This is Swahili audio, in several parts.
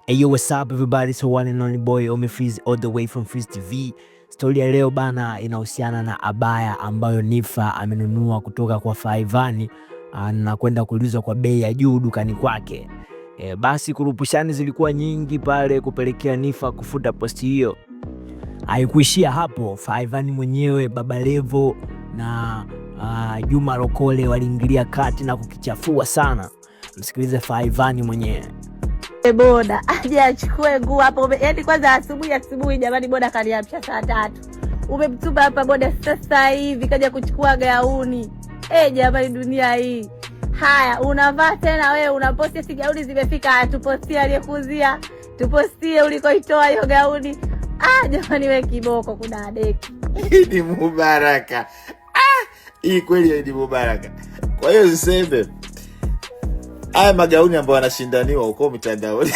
Hey yo, what's up everybody? So one and only boy Omi Freeze all the way from Freeze TV. Stori ya leo bana inahusiana na abaya ambayo Niffer amenunua kutoka kwa Faivani na kwenda kuuliza kwa bei ya juu dukani kwake. E, basi kurupushani zilikuwa nyingi pale kupelekea Niffer kufuta posti hiyo. Haikuishia hapo, Faivani mwenyewe, Baba Levo na Juma Lokole waliingilia kati na kukichafua sana. Msikilize Faivani mwenyewe. Boda aje achukue nguo hapo. Yaani kwanza asubuhi asubuhi, jamani, boda kaniamsha saa 3, umemtuma hapa boda sasa hivi kaja kuchukua gauni. Jamani, dunia hii. Haya, unavaa tena wewe unaposti eti gauni zimefika, tupostie aliyekuzia, tupostie ulikoitoa hiyo gauni. Ah, jamani, we kiboko kuna deki. Idi Mubaraka. Ah, hii kweli Idi Mubaraka. Kwa hiyo siseme haya magauni ambayo yanashindaniwa huko mitandaoni.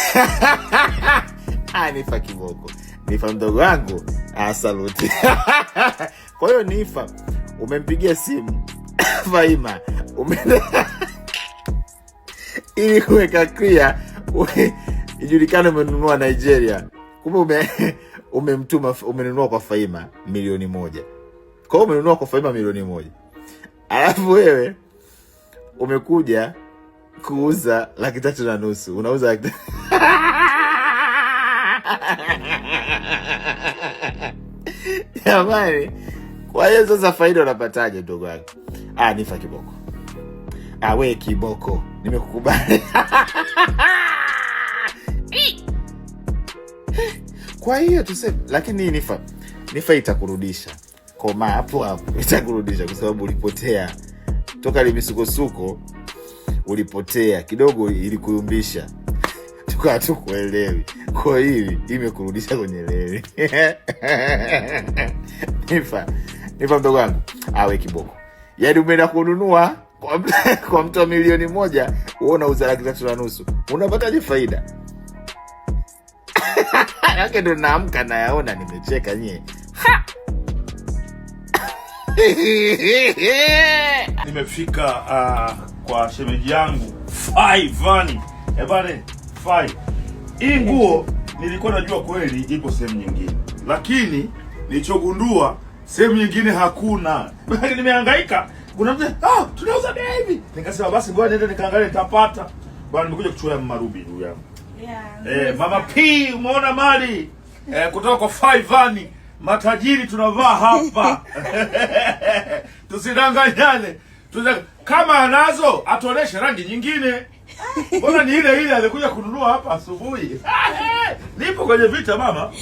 Ah, Niffer kiboko. Niffer mdogo wangu. Ah, saluti. Kwa hiyo Niffer umempigia simu Faima ili kuweka clear ijulikane umenunua Nigeria, kumbe umemtuma umenunua kwa Faima milioni 1. Kwa hiyo umenunua kwa Faima milioni 1, alafu wewe umekuja kuuza 350,000, unauza Jamani, kwa hiyo sasa faida unapataje ndugu yangu? Ah, Niffer kiboko. Ah, we kiboko, nimekukubali. Kwa hiyo tuseme, lakini Niffer itakurudisha koma hapo hapo, itakurudisha kwa sababu ulipotea toka ile misukosuko, ulipotea kidogo, ilikuyumbisha tukawa tukuelewi. Kwa hivi imekurudisha kwenye reli. Niffer, Niffer mdogo wangu, awe kiboko. Yaani umeenda kununua kwa mtu wa milioni 1, wewe unauza 350,000, unapataje faida? Yake ndo naamka nayaona, nimecheka nyie. Nimefika kwa shemeji yangu Faivani. Ebane, Fai. Hii nguo nilikuwa najua kweli ipo sehemu nyingine, lakini nilichogundua sehemu nyingine hakuna. Nimehangaika, kuna mtu tunauza bei hivi, nikasema basi ngoja niende nikaangalie nitapata. Bwana, nimekuja kuchukua marubi ndugu yangu. Mama P, umeona mali kutoka kwa Faivani. Matajiri tunavaa hapa. Tusidanganyane. Kama anazo atuoneshe rangi nyingine. Mbona ni ile ile alikuja kununua hapa asubuhi? Nipo kwenye vita mama.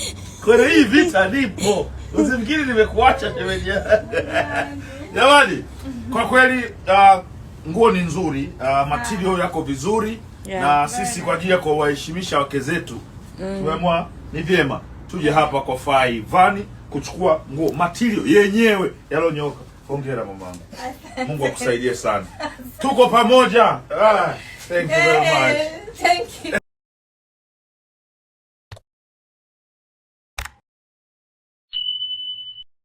Kwenye hii vita nipo. Usifikiri nimekuacha shemeji. Jamani, kwa kweli nguo ni nzuri, material yako vizuri na sisi kwa ajili ya kuwaheshimisha wake zetu tumeamua ni vyema tuje hapa kwa Faivani kuchukua nguo material yenyewe yalonyoka. Hongera mamangu. Mungu akusaidie sana. Tuko pamoja. Ah, thank you very much. Thank you.